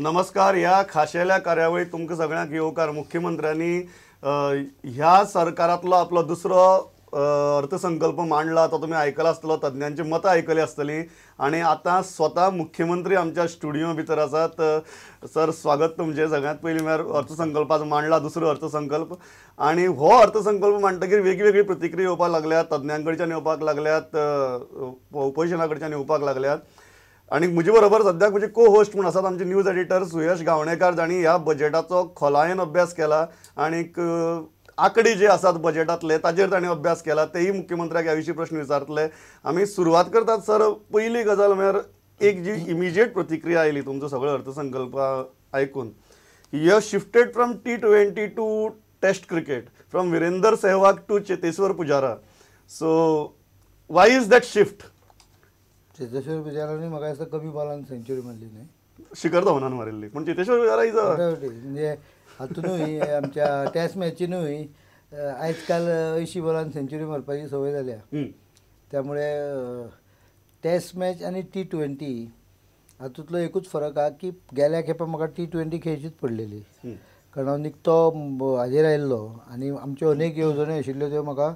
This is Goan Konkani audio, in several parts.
नमस्कार. ह्या खाशेल्या कार्यावळीत तुमकां सगळ्यांक येवकार. मुख्यमंत्र्यांनी ह्या सरकारांतलो आपलो दुसरो अर्थसंकल्प मांडला तो तुमी आयकला आसतलो, तज्ञांची मतां आयकली आसतली आनी आतां स्वता मुख्यमंत्री आमच्या स्टुडियो भितर आसात. सर, स्वागत तुमचें. सगळ्यांत पयलीं म्हळ्यार अर्थसंकल्पाचो मांडला दुसरो अर्थसंकल्प आनी हो अर्थसंकल्प मांडटकीर वेगवेगळी प्रतिक्रिया येवपाक लागल्यात, तज्ञां कडच्यान येवपाक लागल्यात, ओपोजिशना कडच्यान येवपाक लागल्यात. आनी म्हजे बरोबर सद्याक म्हजे को होस्ट म्हूण आसात आमचे न्यूज एडिटर सुयश गावणेकार, जांणी ह्या बजेटाचो खोलायेन अभ्यास केला आनीक आंकडे जे आसात बजेटांतले ताजेर ताणें अभ्यास केला, तेय मुख्यमंत्र्याक ह्या विशीं प्रश्न विचारतले. आमी सुरवात करतात. सर, पयली गजाल म्हळ्यार एक जी इमिजिएट प्रतिक्रिया आयली तुमचो सगळो अर्थसंकल्प आयकून, you have shifted from T20 to test cricket, from Virender Sehwag to Cheteshwar Pujara, so why is that shift? Cheteshwar पुजारांनी म्हाका दिसता कमी बॉलान सेंच्युरी मारली न्हय, शिखर धवनान मारिल्ली, पूण चेतेश्वर पुजारा is a म्हणजे हातूनूय आमच्या टॅस्ट मॅचीनूय आयज काल 80 बॉलान सेंच्युरी मारपाची संवय जाल्या. त्यामुळे टॅस्ट मॅच आनी T20 हातूंतलो एकूच फरक आहा की गेल्या खेपा म्हाका T20 खेळचीच पडलेली, कारण हांव निकतो हाजेर आयिल्लो आनी आमच्यो अनेक येवजण्यो आशिल्ल्यो त्यो म्हाका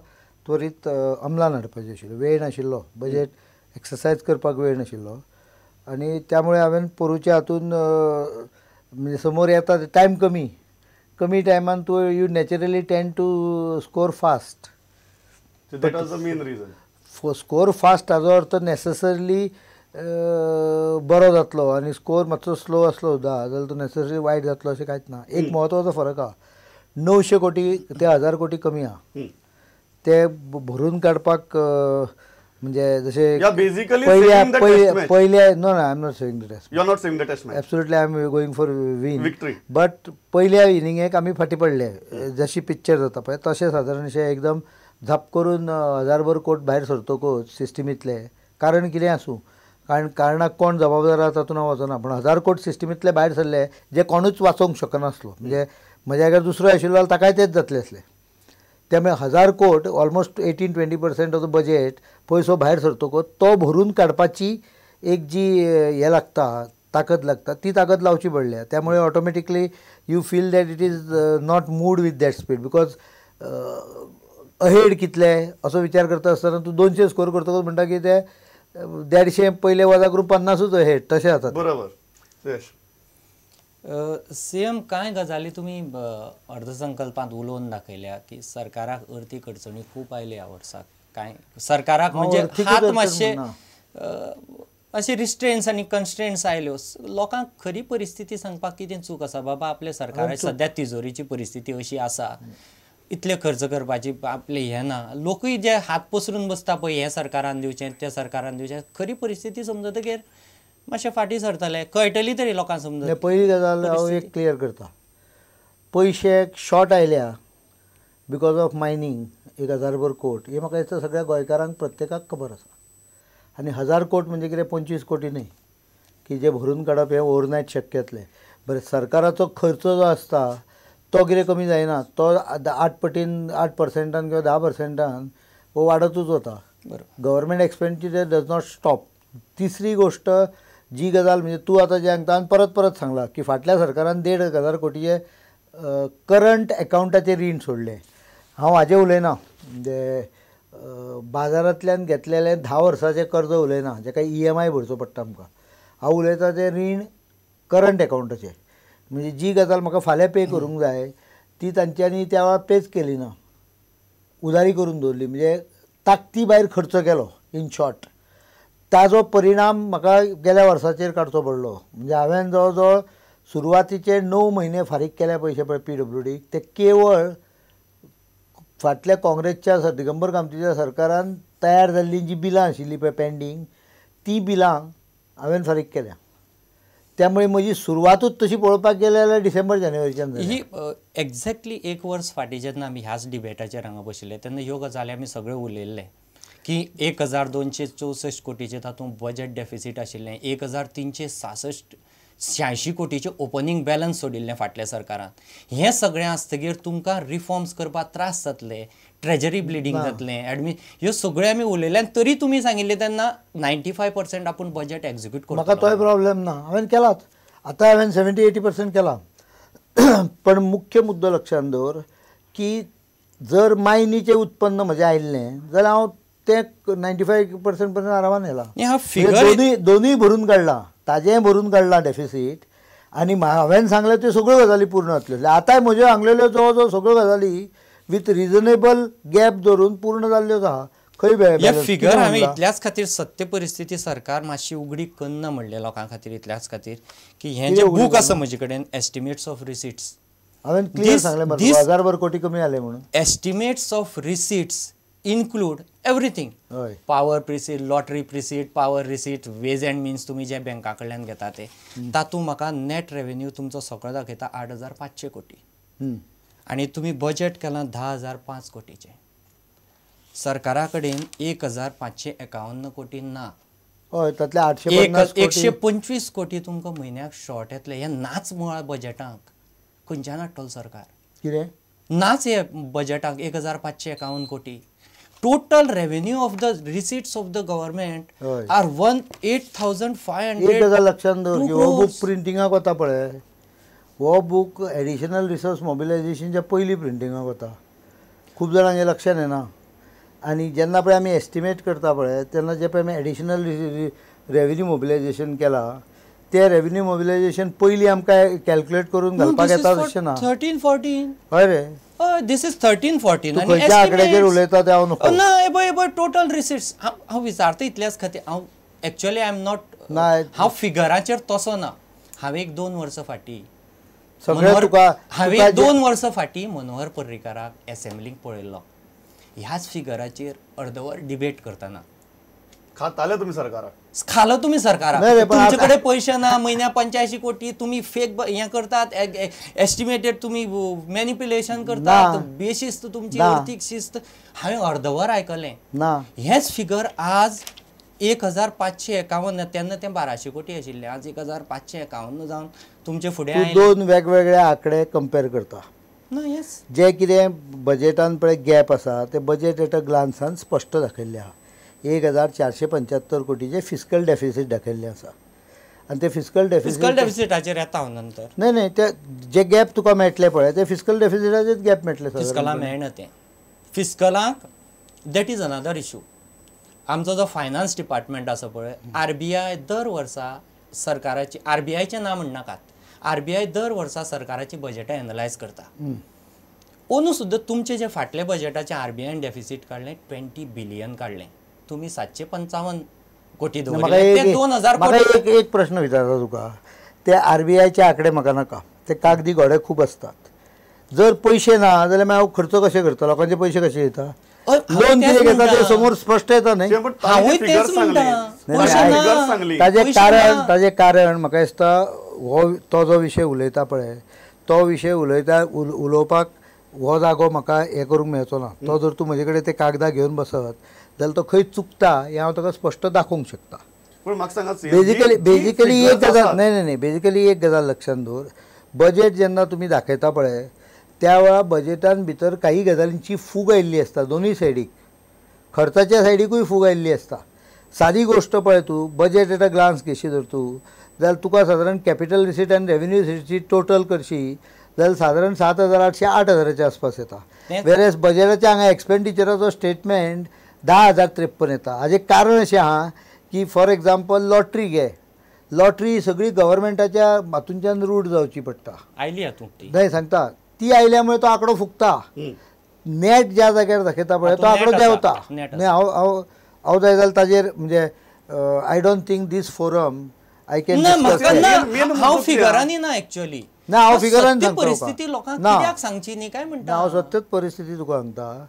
त्वरीत अंमलान हाडपाच्यो आशिल्ल्यो. वेळ नाशिल्लो, बजेट एक्सरसायज करपाक वेळ नाशिल्लो आनी त्यामुळे हांवें पोरूच्या हातून म्हणजे समोर येता टायम कमी कमी टायमान तूं you naturally tend to score fast. That was the main reason. Score fast हाजो अर्थ नॅसेसरली बरो जातलो आनी स्कोर मातसो स्लो आसलो सुद्दां जाल्यार तो नॅसेसरली वायट जातलो अशें कांयच ना. एक म्हत्वाचो फरक आहा, 900 कोटी ते 1000 कोटी कमी आहा, ते भरून काडपाक म्हणजे जशे पयल्या no I am not saving the test, you are not saving the test match, absolutely I am going for win victory. But पयल्या इनिंगेक आमी फाटीं पडले, जशी पिक्चर जाता पळय तशें सादारणशें एकदम झप करून 1000 कोट भायर सरतकूच सिस्टमींतले, कारण कितें आसूं, कारण कारणाक कोण जबाबदार आहा तातूंत हांव वचना, पूण 1000 कोट सिस्टमींतले भायर सरले जे कोणूच वाचोवंक शकनासलो. म्हणजे म्हज्या जाग्यार दुसरो आशिल्लो जाल्यार ताकाय तेच जातलें आसलें. त्यामुळे 1000 कोट almost 18-20% of the budget पयसो भायर सरतकूच तो भरून काडपाची एक जी हें लागता, ताकद लागता, ती ताकद लावची पडल्या. त्यामुळे automatically you feel that it is not moved with that speed, because ahead कितले असो विचार करता आसतना तूं 200 स्कोर करतकूच म्हणटा की ते 150 पयले वजा करून 50ूच अहेड तशें जाता. बरोबर. सेम कांय गजाली तुमी अर्थसंकल्पांत उलोवन दाखयल्या की सरकाराक अर्थीक अडचणी खूब आयल्या ह्या वर्साक. कांय सरकाराक म्हणजे हात मातशे अशे रिस्ट्रेन्स आनी कन्स्ट्रेन्स आयल्यो. लोकांक खरी परिस्थिती सांगपाक कितें चूक आसा? बाबा आपल्या सरकाराक सद्या तिजोरीची परिस्थिती अशी आसा, इतले खर्च करपाची आपले हें ना, लोकूय जे हात पसरून बसता पळय हें सरकारान दिवचें त्या सरकारान दिवचें, खरी परिस्थिती समजतकीर मातशें फाटीं सरतले, कळटली तरी लोकांक समजत. पयली गजाल हांव एक क्लियर करता, पयशे शॉर्ट आयल्या because of mining 1000 कोट, हें म्हाका दिसता सगळ्या गोंयकारांक प्रत्येकाक खबर आसा. आनी 1000 कोट म्हणजे कितें 25 कोटी न्हय की जे भरून काडप हें ओवरनायट शक्य जातलें. बरें, सरकाराचो खर्च जो आसता तो कितें कमी जायना, तो 8 पटीन 8% किंवा 10% हो वाडतूच वता. Government expenditure does not stop. तिसरी गोश्ट जी गजाल म्हणजे तूं आतां जें सांगता आनी परत परत सांगलां की फाटल्या सरकारान 1500 कोटीचे करंट एकावंटाचें रीण सोडलें. हांव हाजें उलयना, म्हणजे बाजारांतल्यान घेतलेलें 10 वर्साचें कर्ज उलयना, जेका EMI भरचो पडटा आमकां. हांव उलयता तें रीण करंट एकावंटाचें, म्हणजे जी गजाल म्हाका फाल्यां पे करूंक जाय ती तांच्यांनी त्या वेळार पेच केली ना, उदारी करून दवरली, म्हणजे ताकती भायर खर्च केलो. इन शॉर्ट ताजो परिणाम म्हाका गेल्या वर्साचेर काडचो पडलो. म्हणजे हांवें जवळ जवळ सुरवातीचे 9 म्हयने फारीक केले पयशे पळय PWDक, ते केवळ फाटल्या काँग्रेसच्या दिगंबर कामतीच्या सरकारान तयार जाल्लीं जीं बिलां आशिल्लीं पळय पेंडींग, तीं बिलां हांवें फारीक केल्या. त्यामुळे म्हजी सुरवातूच तशी पळोवपाक गेले जाल्यार डिसेंबर जानेवारीच्यान ही एक्झॅक्टली 1 वर्स फाटीं जेन्ना आमी ह्याच डिबेटाचेर हांगा बशिल्ले तेन्ना ह्यो गजाली आमी सगळ्यो उलयल्ले की 1264 कोटीचे तातूंत बजेट डेफिसीट आशिल्लें, 1386 कोटीचें ओपनींग बॅलन्स सोडिल्लें फाटल्या सरकारान. हें सगळें आसतगीर तुमकां रिफॉर्म्स करपाक त्रास जातले, ट्रेजरी ब्लिडींग जातलें, एडमी ह्यो सगळ्यो आमी उलयले. तरी तुमी सांगिल्लें तेन्ना 95% आपूण बजेट एक्झिक्यूट करतलो. म्हाका तोय प्रॉब्लेम ना, हांवें केलाच. आतां हांवें 70-80% केलां. पण मुख्य मुद्दो लक्षांत दवर की जर मायनीचें उत्पन्न म्हजें आयिल्लें जाल्यार हांव तें 95% पर्यंत आरामान येला. दोनूय भरून काडलां, ताजेंय भरून काडलां डेफिसीट, आनी हांवें सांगलें त्यो सगळ्यो गजाली पूर्ण जातल्यो. आतांय म्हज्यो सांगलेल्यो जवळ जवळ सगळ्यो गजाली विथ रिजनेबल गॅप धरून पूर्ण जाल्ल्योच आहा. खंय फिगर हांवें इतल्याच खातीर सत्य परिस्थिती सरकार मातशी उगडी करना म्हणलें लोकां खातीर, इतल्याच खातीर की हें जें बूक आसा म्हजे कडेन एस्टिमेट्स ऑफ रिसिट्स, हांवें क्लियर सांगलें 1000 कोटी कमी आले म्हणून. Estimates of receipts include everything, power proceed, lottery proceed, power receipt, ways and means तुमी जे बँका कडल्यान घेता ते, तातूंत म्हाका नॅट रेवेन्यू तुमचो सगळो दाखयता 8,500 कोटी, आनी तुमी बजेट केलां 10,005 कोटीचें. सरकारा कडेन 1,551 कोटी ना, हय, तातले 825 कोटी तुमकां म्हयन्याक शॉर्ट येतले. हे नाच मुळां बजेटाक खंयच्यान हाडटलो सरकार? कितें नाच हे बजेटाक 1,551 कोटी. Total revenue of the receipts of the government are 8,500. एक गजाल लक्षांत दवर की हो बूक प्रिंटिंगाक वता पळय, हो बूक एडिशनल रिसोर्स मोबिलायजेशनच्या पयलीं प्रिंटिंगाक वता, खूब जाणांक हें लक्षांत येना. आनी जेन्ना पळय आमी एस्टिमेट करता पळय तेन्ना जे पळय आमी एडिशनल रेवेन्यू मोबिलायजेशन केलां ते रेवेन्यू मोबिलायजेशन पयलीं आमकां कॅल्क्युलेट करून घालपाक येता अशें ना. 13-14 हय रे, this is 13-14. खंयच्या आंकड्याचेर उलयता तें हांव नको ना. हे पळय टोटल रिसिट्स हांव विचारता इतल्याच खातीर. हांव एक्चुअली I am not, हांव फिगराचेर तसो ना. हांवें एक 2 वर्सां फाटीं हांवें 2 वर्सां फाटीं मनोहर पर्रीकाराक एसेंब्लीक पळयल्लो ह्याच फिगराचेर अर्दवर डिबेट करतना. खाताले तुमी सरकाराक, खालो तुमी सरकाराक, तुमचे कडेन पयशे ना, म्हयन्या 85 कोटी तुमी फेक हें करतात, एस्टिमेटेड तुमी मॅनिप्युलेशन करतात, बेशिस्त तुमची अर्थीक शिस्त. हांवें अर्दवर आयकलें ना. हेंच फिगर आज 1,551, तेन्ना तें 1,200 कोटी आशिल्लें, आज 1,551 जावन तुमचे फुडें. दोन वेगवेगळे आंकडे कंपेर करता. जे कितें बजेटान पळय गॅप आसा ते बजेट एट अ ग्लान्सान स्पश्ट दाखयल्लें आहा. 1,475 कोटीचे फिस्कल डेफिसीट दाखयल्लें आसा, आनी ते फिस्कल डेफिसिटाचेर येता हांव नंतर. न्हय न्हय, ते जे गॅप तुका मेळटले पळय ते फिस्कल डेफिसिटाचेच गॅप मेळटले. फिस्कलाक मेळना तें, फिस्कलाक that is another issue. आमचो जो फायनान्स डिपार्टमेंट आसा पळय, आरबीआय दर वर्सा सरकाराची, आरबीआयचें नांव म्हणनाकात, आरबीआय दर वर्सा सरकाराची बजेटां एनलायज करता. अंदू सुद्दां तुमचे जे फाटले बजेटाचे आरबीआयन डेफिसीट काडलें 20 बिलियन काडलें, तुमी 755 कोटी दवरले, 2,000 कोटी. एक प्रश्न विचारता तुका, ते आरबीआयचे आंकडे म्हाका नाका, ते कागदी घोडे खूब आसतात. जर पयशे ना जाल्यार मागीर हांव खर्च कशें करता, लोकांचे पयशे कशे येता, लोन कितें घेता ते समोर स्पश्ट येता न्हय. ताजें कारण, ताजें कारण म्हाका दिसता हो तो जो विशय उलयता पळय तो विशय उलयता उलोवपाक हो जागो म्हाका हें करूंक मेळचो ना. तो जर तूं म्हजे कडेन ते कागदां घेवन बसत जाल्यार तो खंय चुकता हें हांव ताका स्पश्ट दाखोवंक शकता. पूण म्हाका सांगा, बेजिकली बेजिकली एक गजाल, न्हय न्हय न्हय, बेजिकली एक गजाल लक्षांत दवर, बजेट जेन्ना तुमी दाखयता पळय त्या वेळार बजेटान भितर काही गजालींची फूग आयिल्ली आसता, दोनूय सायडीक, खर्चाच्या सायडीकूय फूग आयिल्ली आसता. सादी गोश्ट पळय तूं बजेट एट अ ग्लान्स घेशी जर तूं जाल्यार तुका सादारण कॅपिटल रिसीट आनी रेवेन्यू रिसीटची टोटल करशी जाल्यार सादारण 7,800 8,000च्या आसपास येता. वेरेस बजेटाच्या हांगा एक्सपेंडिचराचो स्टेटमेंट 10,053 येता. हाजें कारण अशें आहा की फॉर एग्जाम्पल लॉटरी घे, लॉटरी सगळी गव्हर्मेंटाच्या हातूंच्यान रूट जावची पडटा. आयली हातूंत ती, न्हय सांगता, ती आयल्या मुळे तो आंकडो फुगता. नेट ज्या जाग्यार दाखयता पळय तो आंकडो देंवता. न्हय हांव हांव हांव जाय जाल्यार ताजेर म्हणजे I don't think this forum I can. हांव फिगरांनी ना एक्चुअली, ना हांव फिगरान सांगता परिस्थिती लोकांक कित्याक सांगची न्ही काय म्हणटा. हांव सत्यच परिस्थिती तुका सांगता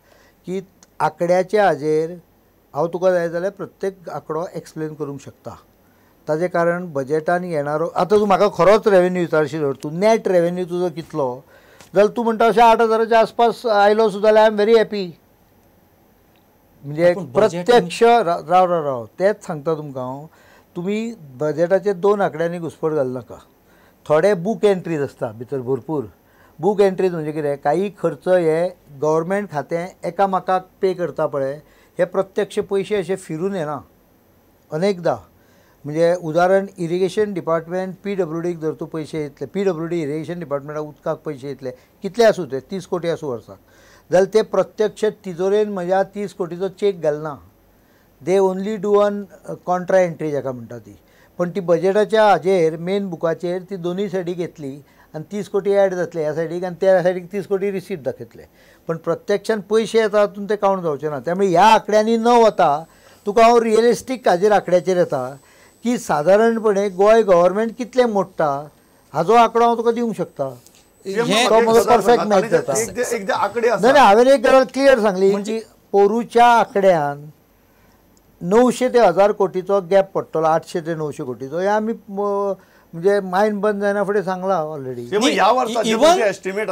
की आंकड्याच्या हाजेर हांव तुका जाय जाल्यार प्रत्येक आंकडो एक्सप्लेन करूंक शकता. ताजें कारण बजेटान येणारो, आतां तूं म्हाका खरोच रेवेन्यू विचारशी जर तूं नॅट रेवेन्यू तुजो कितलो जाल्यार तूं म्हणटा अशें 8,000च्या आसपास आयलो सुद्दां जाल्यार I am very happy. म्हणजे प्रत्यक्ष राव राव राव तेंच सांगता तुमकां हांव, तुमी बजेटाचे 2 आंकड्यांनी घुसपट घालनाका. थोडे बूक एंट्रीज आसता भितर, भरपूर बूक एंट्रीज म्हणजे कितें, काही खर्च हे गव्हर्मेंट खातें एकामेकाक पे करता पळय, हे प्रत्यक्ष पयशे अशे फिरून येना अनेकदां. म्हणजे उदाहरण इरिगेशन डिपार्टमेंट PWDक जर तूं पयशे येतले, PWD irrigation डिपार्टमेंटाक उदकाक पयशे येतले कितले आसूं ते 30 कोटी आसूं वर्साक, जाल्यार ते प्रत्यक्ष तिजोरेन म्हज्या 30 कोटीचो चेक घालना. They only do on contra entry जाका म्हणटा ती, पण ती बजेटाच्या हाजेर मेन बुकाचेर ती दोनूय सायडीक येतली आनी 30 कोटी एड जातले ह्या सायडीक आनी त्या सायडीक 30 कोटी रिसीट दाखयतले, पण प्रत्यक्षान पयशे येता हातून ते कावंट जावचे ना. त्यामुळे ह्या आंकड्यांनी न वता तुका हांव रियलिस्टीक हाजेर आंकड्याचेर येता की सादारणपणे गोंय गव्हर्मेंट कितलें मोडटा हाजो आंकडो हांव तुका दिवंक शकता. तो म्हजो परफेक्ट मॅच जाता. ना, हांवें एक गजाल क्लियर सांगली की पोरूच्या आंकड्यान 900 ते 1000 कोटीचो गॅप पडटलो, 800 ते 900 कोटीचो. हे आमी म्हणजे मायंड बंद जायना फुडें सांगला already.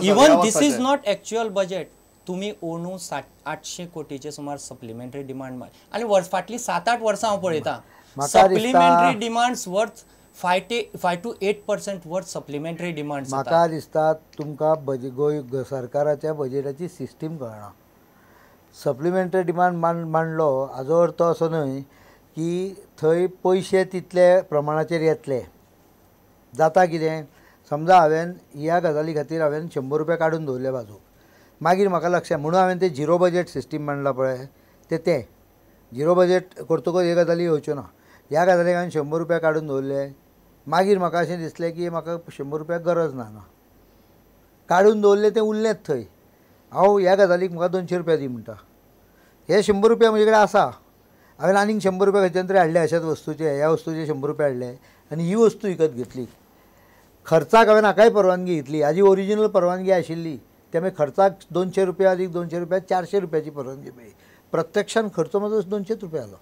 Even this is not actual budget. तुमी ओनू 800 कोटीचे सुमार सप्लिमेंटरी डिमांड आनी फाटलीं 7-8 वर्सां हांव पळयतां supplementary demands worth 5 to 8% worth supplementary demands. म्हाका दिसता तुमकां गोंय सरकाराच्या बजेटाची सिस्टीम कळना. सप्लिमेंटरी डिमांड मांडलो हाजो अर्थ असो न्हय की थंय पयशे तितले प्रमाणाचेर येतले. जाता कितें, समजा हांवें ह्या गजाली खातीर हांवें 100 रुपया काडून दवरले बाजूक, मागीर म्हाका लक्षात म्हणून हांवें ते झिरो बजेट सिस्टीम मांडला पळय, ते झिरो बजेट करतकच ह्यो गजाली येवच्यो ना. ह्या गजालीक हांवें 100 रुपया काडून दवरले, मागीर म्हाका अशें दिसलें की म्हाका 100 रुपया गरज ना, काडून दवरले तें उरलेंच थंय. हांव ह्या गजालीक म्हाका 200 रुपया दी म्हणटा, हे 100 रुपया म्हजे कडेन आसा, हांवें आनीक 100 रुपया खंयच्यान तरी हाडले अशाच वस्तूचे, ह्या वस्तूचे 100 रुपया हाडले आनी ही वस्तू विकत घेतली. खर्चाक हांवें हाकाय परवानगी घेतली, हाजी ओरिजिनल परवानगी आशिल्ली, त्यामुळे खर्चाक 200 रुपया अधिक 200 रुपया 400 रुपयाची परवानगी मेळ्ळी. प्रत्यक्षान खर्च म्हजो 200 रुपया आलो,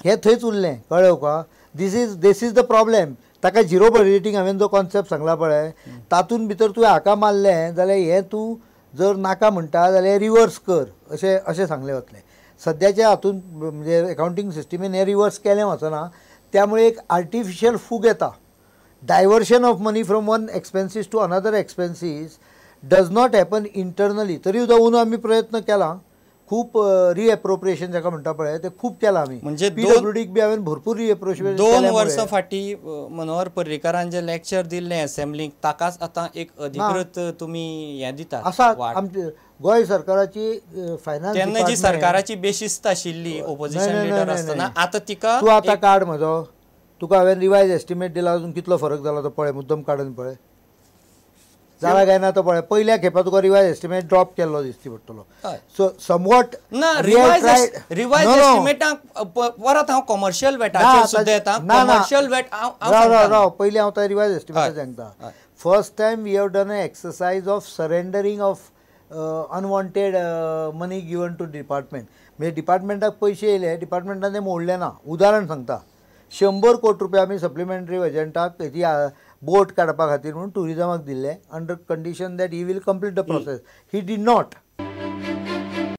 हे थंयच उरलें. कळ्ळें तुका? This is the problem. ताका झिरो बजेटींग हांवें जो कॉन्सेप्ट सांगला पळय तातूंत भितर तुवें हाका मारलें जाल्यार हें तूं जर नाका म्हणटा जाल्यार रिवर्स कर अशें अशें सांगलें वतलें. सद्याच्या हातूंत म्हणजे एकावंटींग सिस्टमीन हें रिवर्स केलें वचना, त्यामुळे एक आर्टिफिशियल फूग येता. Diversion of money from one expenses to another expenses does not happen internally. तरी सुद्दां अंदू आमी प्रयत्न केला, खूब रिएप्रोप्रिएशन जाका म्हणटा पळय ते खूब केला आमी, म्हणजे PWDक बी हांवें भरपूर रिएप्रोप्रिएशन. 2 वर्सां फाटीं मनोहर पर्रीकारान जे लेक्चर दिल्लें असेंब्लीक ताकाच आतां एक अधिकृत तुमी हें दिता आसा. आमचे गोंय सरकाराची फायनान्स तेन्ना जी सरकाराची बेशिस्त आशिल्ली ओपोजिशन लिडर आसतना आतां तिका तूं आतां काड म्हजो, तुका हांवें रिवायज एस्टिमेट दिला अजून कितलो फरक जाला तो पळय, मुद्दम काडून पळय जाला काय ना तो पळय. पयल्या खेपा तुका रिवायज एस्टिमेट ड्रॉप केल्लो दिसती पडटलो. सो समवॉट ना रिवायज एस्टिमेटाक परत हांव कॉमर्शियल वेटाचेर सुद्दां येता. कॉमर्शियल वेट राव राव राव पयलीं हांव तो रिवायज एस्टिमेट सांगता. First time we have done a exercise of surrendering of unwanted money given to department. म्हणजे डिपार्टमेंटाक पयशे येयले, डिपार्टमेंटान ते मोडले ना. उदाहरण सांगता, 100 कोटी रुपया आमी सप्लिमेंटरी एजंटाक हेजी बोट काडपा खातीर म्हणून टुरिजमाक दिल्ले under condition that he will complete the process. He did not.